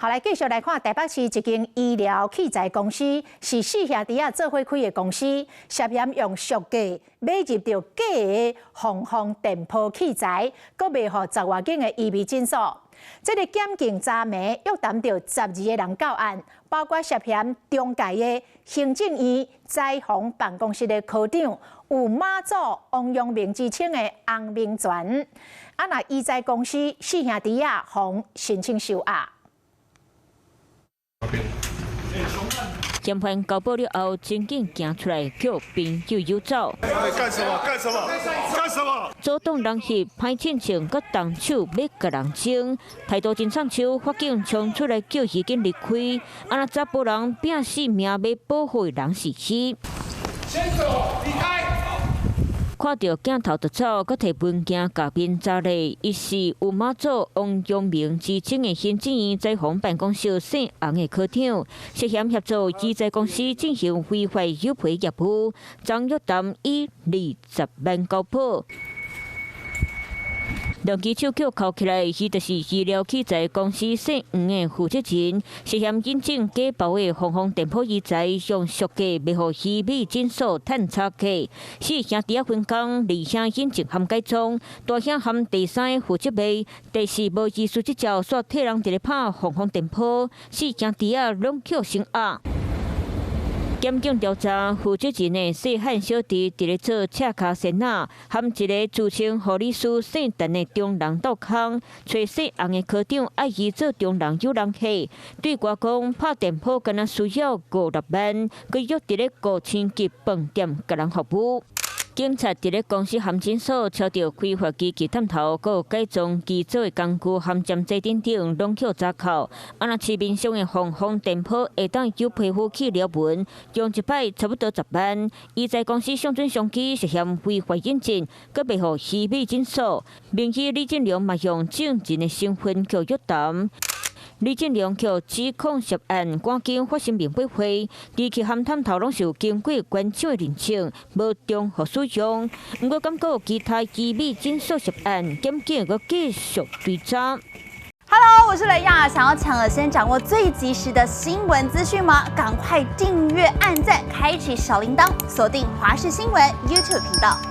好，來繼續來看台北市一間醫療器材公司，是四兄弟仔做伙開的公司，涉嫌用俗價買入著假的防風電波器材，閣賣予十外間的醫美診所。這个檢警昨暝約談著12個人到案，包括涉嫌中介的行政院災防辦公室的科長，有媽祖王陽明之稱的洪明全。啊，若醫材公司四兄弟仔予申請收押。嫌犯交保了後，真緊行出來，叫朋友誘走。幹什麼？幹什麼？幹什麼？阻擋人翕，歹親像閣動手欲共人爭，態度真送手，法警衝出來叫伊緊離開。啊若查埔人拼性命欲保護的人是虛。先走，離開。看著鏡頭就走，閣提文件共面查咧，伊是有媽祖王陽明之稱的行政院災防辦公室姓洪的科長，涉嫌協助醫材公司進行非法誘賠業務，張玉丹以20萬交保。兩支手轎銬起來，伊就是醫療器材公司姓黃的負責人，涉嫌引進假包的防風電波醫材，用俗價賣予醫美診所趁差價。四兄弟仔分工，二兄引進含改裝，大兄含第三個負責賣，第四無醫師執照，煞替人佇咧拍防風電波，四兄弟仔攏予收押。檢警調查，負責人的細漢小弟佇咧做赤跤仙仔，含一个自稱護理師姓陳的中人鬥空，揣姓洪的科長愛伊做中人誘人客，對外講拍電波敢若需要五六萬，閣約佇咧五星級飯店共人服務。警察佇咧公司含診所抄著非法機器探頭，閣有改裝機組的工具含針劑等等，攏予查扣。啊，若市面上的防風電波會當誘皮膚去療紋，用一擺差不多10萬。醫材公司上準商機涉嫌非法引進，閣賣予醫美診所。名醫李進良嘛用證人的身份予約談。李進良予指控涉案，趕緊發聲明駁回，機器含探頭攏是有經過關廠的認證，無重複使用。毋過感覺其他醫美診所涉案，檢警閣繼續追查。 Hello，我是雷亞，想要搶先掌握最及時的新聞資訊嗎？趕快訂閱、按讚、開啟小鈴鐺，鎖定華視新聞 YouTube 頻道。